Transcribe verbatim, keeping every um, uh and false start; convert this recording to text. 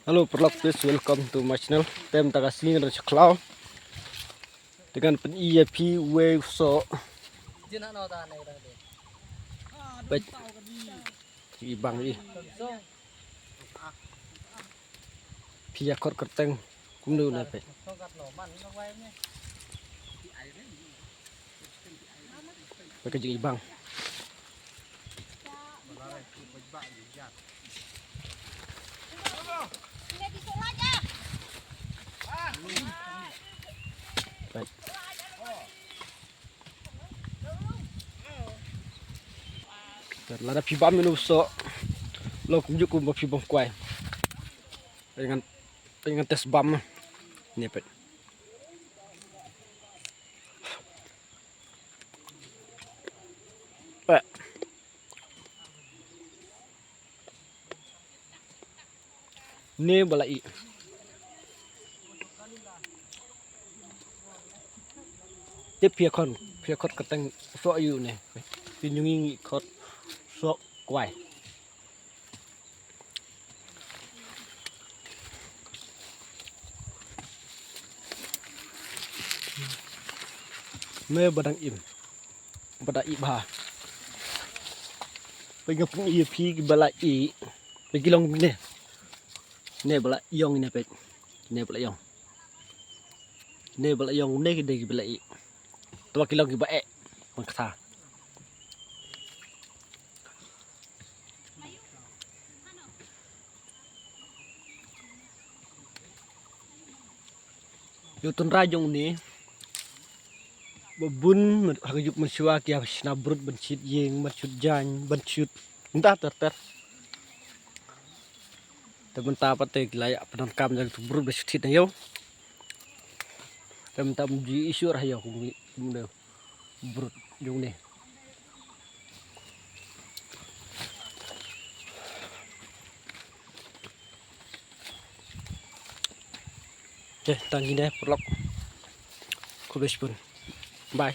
Hello paralok, please welcome to my channel. Te mynta ka sngi ngan sha khlaw. Te ngan pyni ïa phi uwei u soh. Peit. I bang i. Phi ïa khot kyrteng kumno na peit. Peit ka jingibang. Peit. Lada phi bam ïa u soh, long kumjuh kumba phi bam kwai. Peit ngan, peit ngan test bam. Ni peit. Peit. Ne ba la ih. Tip phi ïa khot, phi ïa khot kyrteng soh ïa une. Phi, ngi ngi khot soh kwai. Me ba dang im. Ba da ih bha. Peit nga pyni ïa phi kiba la ih. Peit ki long ne. Ne ba la ïong ne peit. Ne ba la ïong. Ne ba la ïong ne ki dei kiba la ih. Te ki long kiba eh. Bang kata. Ïa u tynrai jong une ba bun ha ka juk mynshuwa ki ïa shna brut ban shit ïing, ban shut jaiñ, ban shut nda ter ter. Te mynta pat te ki la ïa pyndonkam da ka brut ba shut shit na ïew. Te mynta ym ju issue ra ïew kum ngi kum dei. Brut jong ne. Okay, tang kine paralok. Khublei shibun. Bye.